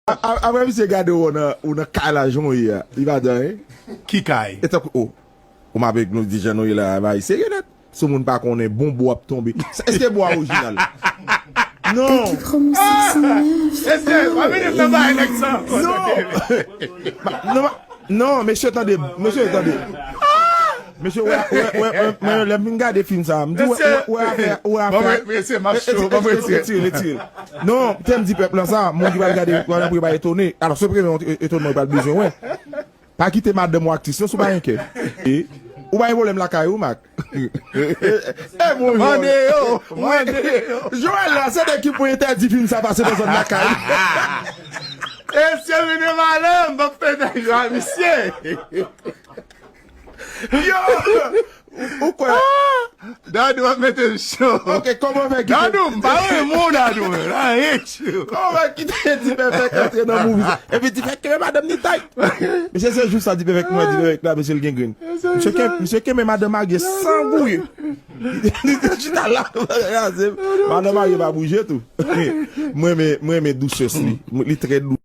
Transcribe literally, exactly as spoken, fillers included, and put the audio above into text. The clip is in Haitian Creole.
A- a- Apre misye gade w nan, ou nan kay la, jan w ye a, li pa di anyen. Ki kay? E tankou, o, ou m avèk nou di jan nou ye la, bagay serye nèt. Si moun pa konnen, bonbo ap tonbe. Sa- Èske bo a orijinal? Non. Qui promet six cent neuf. Mesye, pa vin nan bagay nèg sa ankò. Non. Non, non, mesye, tande. Mesye, tande. Mesye, wè, wè, wè, wè, mwen, lè m vin gade fim sa, m di, wè, wè, wè, afè, wè, afè. Mesye, m ap cho, ban mwen retire. Retire, retire. Non, te m di pèp lan sa, moun ki pral gade, pral antre, pral etone. Alò, se premye etonman yo pral bezwen wè. Pa kite madanm ou aktris, non, si w pa gen kè. E, ou pa gen pwoblèm lakay ou, Mak. E, e, bon, Mande yo, mande yo. Joel la, se nèg ki pou entèdi fim sa pase nan zòn lakay. E si yo vin malè, m p ap fè nèg yo a misye. Yo! Ou, ou kwè? Dadou ap mete m cho. Ok, kòman fè kite? Dadou, m pa renmen w, Dadou, men. Anyen, tchou. Kòman fè kite ti pèfèk antre nan movie sa? Epi ti pèfèk kenbe madanm ni tay. Mesye, se jou sa ti pèfèk mwen, ti pèfèk la, mesye, l gen grenn. Misye ke, misye kenbe madanm Marie san gouye. Li te chita la, madanm Marie pa bouje tou. Mwen renmen, mwen renmen dousès li. Li trè dous.